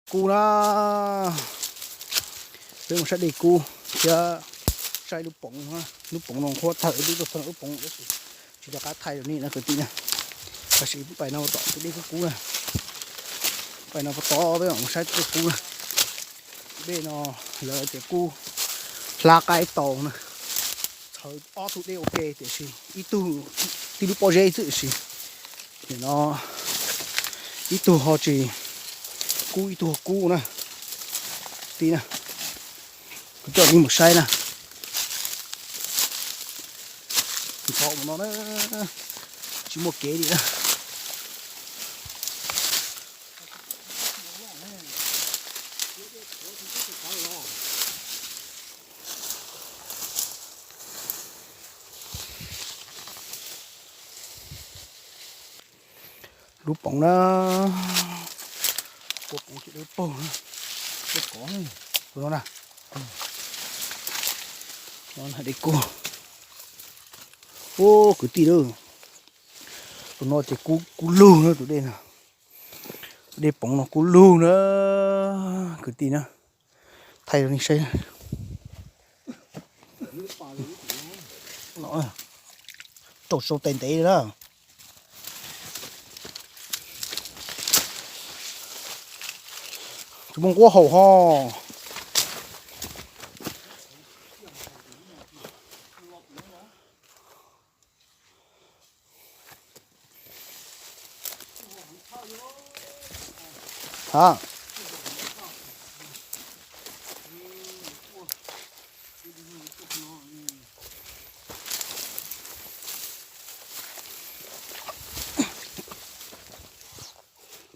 Kub na, peb mus saib dej kub thiab saib lub poov, lub poov no qhuav tawm ib lub tuaj txog lub poov, tsis rov qab thaij rau nej na kwv tij na. Tab sis pais no tom tus dej kub kub na, pais no pov tod peb mam mus saib tus dej kub na. Dej no lawv tias kub hlab qaib tau na, txhawv ob tug dej ua ke tiam sis ib tug tib lub pob zeb xwb tiam sis nim no ib tug ho tsis kub ib tug ho kub na. Tij na, kuv coj nej mus saib na. Ntxhov mus no na, tsis muaj kev li na. Lub poov na, kua poov tsis dawb paug na, dej kov, tus no na, no dej kub. Ub, kwv tij lauj, tus no ces kub, kub lug na tus dej no, tus dej poov no kub lug na, kwv tij na, thaij rau nej saib. Rau sau tes ntev na. Tsis muaj nquab haus ho. Ha,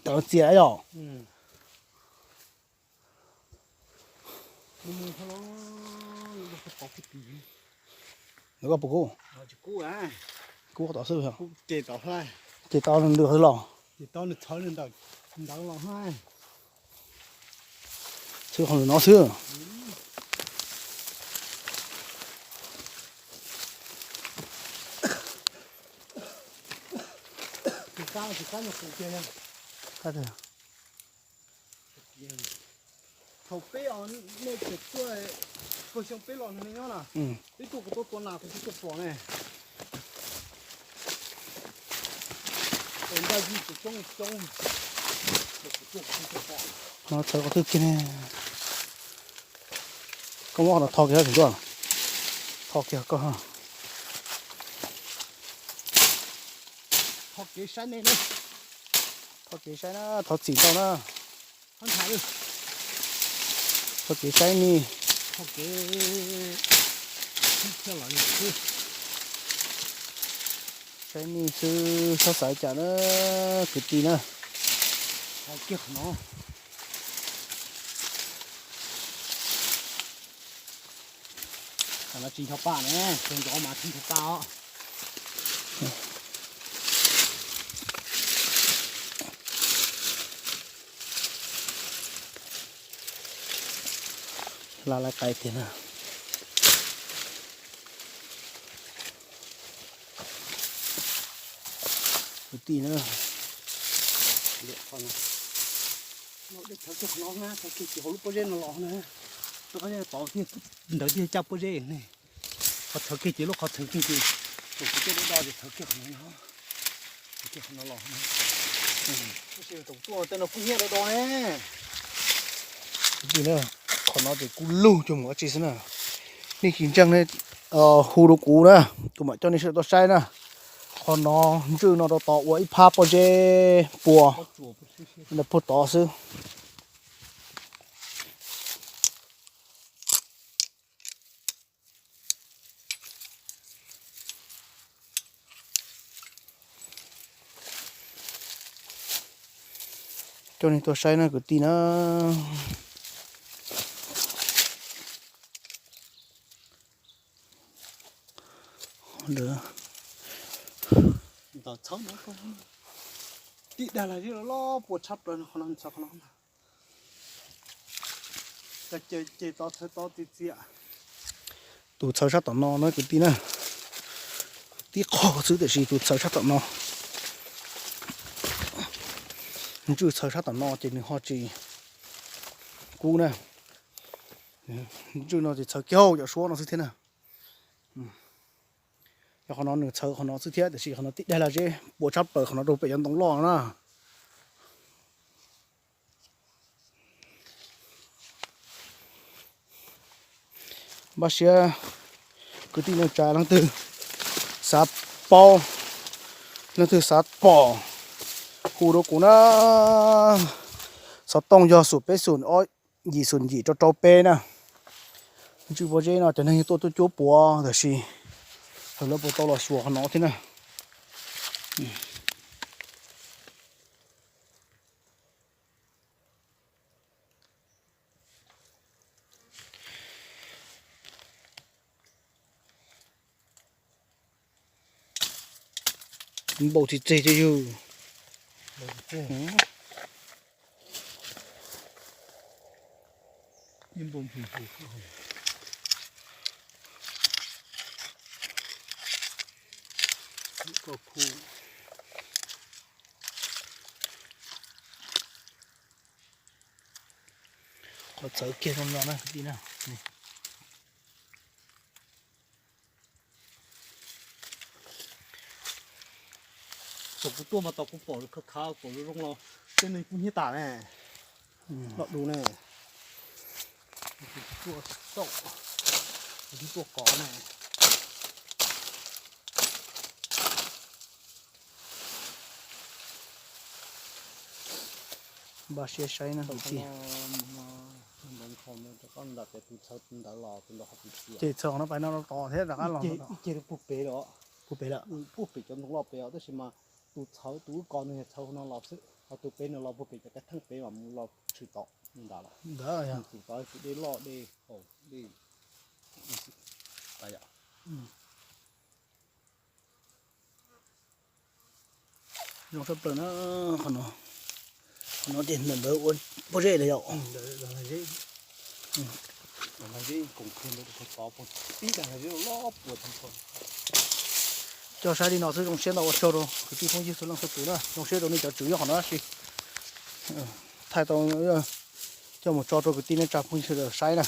tawm txias yom. Nws koj puas kub? Kub tom xwb. Ces tau nws ntws los. Txhawv qhov no xwb. Thaum peb os, nej tseem tuaj, kawg xyoo peb los nws nyob na, peb tuaj kuv tuaj tua nas kuv tsis tuaj pom ne. Tus ntaj yij tus coob coob, kuv tuaj kuv tsis tuaj pom. No txhawv qhov twg kiag ne? Koj muab qhov no tho kiag tseem tuaj, tho kiag koj. Tho kev saib nej na, tho kev saib na, thov txim ntau na. Thov kev saib nej, saib nej xwb, txhob xav cas na, kwv tij na. Qhov no tsis ncho paj ne, tsuas ntov mas tsis ncho paj os. Laj laj qai tiag na. Kwv tij na, dej txhawv kiag qhov no na, txhawv kiag ces hauv lub pob zeb no los na. Lub pob zeb pov thiab, ntawd thiaj caj pob zeb ne. Qhov txhawv kiag ces lub qhov txhawv kiag ces, tus kuv tuaj do do ces txhawv kiag qhov no, txhawv kiag qhov no los. Tab sis tus tuaj tej no kub hnyiab do do ne. Kwv tij na, qhov no ces kub lug cuag mus dab tsi xwb na. Nej tsis ntseeg ne, hu rau kuv na, kuv mam coj nej sawv daws tuaj saib na. Qhov no ntswj no rau tod ua ib phab pob zeb pua, puag tod xwb. Coj nej tuaj saib na kwv tij na. Tib dag los loj puas tshab plaws no, qhov no txhawv qhov no. Ces tod txhawv tod txias txias. Tus txhawv sab tom no na kwv tij na, tib qho xwb tiam sis tus txhawv sab tom no, ntswj txhawv sab tom no ces nws ho tsis, pub na. Ntswj no ces txhawv kiag hauv cov suab no xwb thiab na. Yog qhov no nws txhawv qhov no xwb thiab, tiam sis qhov no tib daig laj zeb puas tshaj plaws qhov no rau pem cov ntoo loj no na. Npaj siab kwv tij neej tsa leej twg xav paub, leej twg xav pom, hu rau kuv na. Xov tooj yog xoom peb xoom ob yim xoom yim rau rau peb na. Ntswj pob zeb no cov neeg yeej tuaj tuaj cuab puav tab sis lawv puas tau los xyuas qhov no thiab na. Npaum tsis tseg ces yus Qhov txawv kiag zoo no na kwv tij na. Thaum kuv tuaj mas tau kuv pom khav khav pom zoo zoo los tej neeg kuj hnyiab tas ne. Los du ne. Tuaj tsis tau, kuv twb tuaj kov ne. Npaj siab saib na kwv tij. Ces txhawm no pais no tos thiab rov qab los. Ib ce puag pem lawm. Puag pem lawm. Puag pem cov ntoo loj pem os, tab sis mas tus txhawv tus wb kov nws yog txhawv no los xwb, ho tus pem nws los puag pem cov kab theej pem mas mus los tshwm tom ntawd lawm. Ntawd yog tus txawv tus dej loj dej haus dej. Zoo tshaj plaws na. Qhov no, qhov no tias ntawm ntawd ua pob zeb los yog. Coj saib li no xwb, zoo siab ntau, ua tsaug rau kwv tij phooj ywg txhua leej txhua tus na, zoo siab rau nej cov tswv nyob qhov no tab sis thaij tau coj mus tso rau kwv tij neej tsa phooj ywg sawv daws saib na.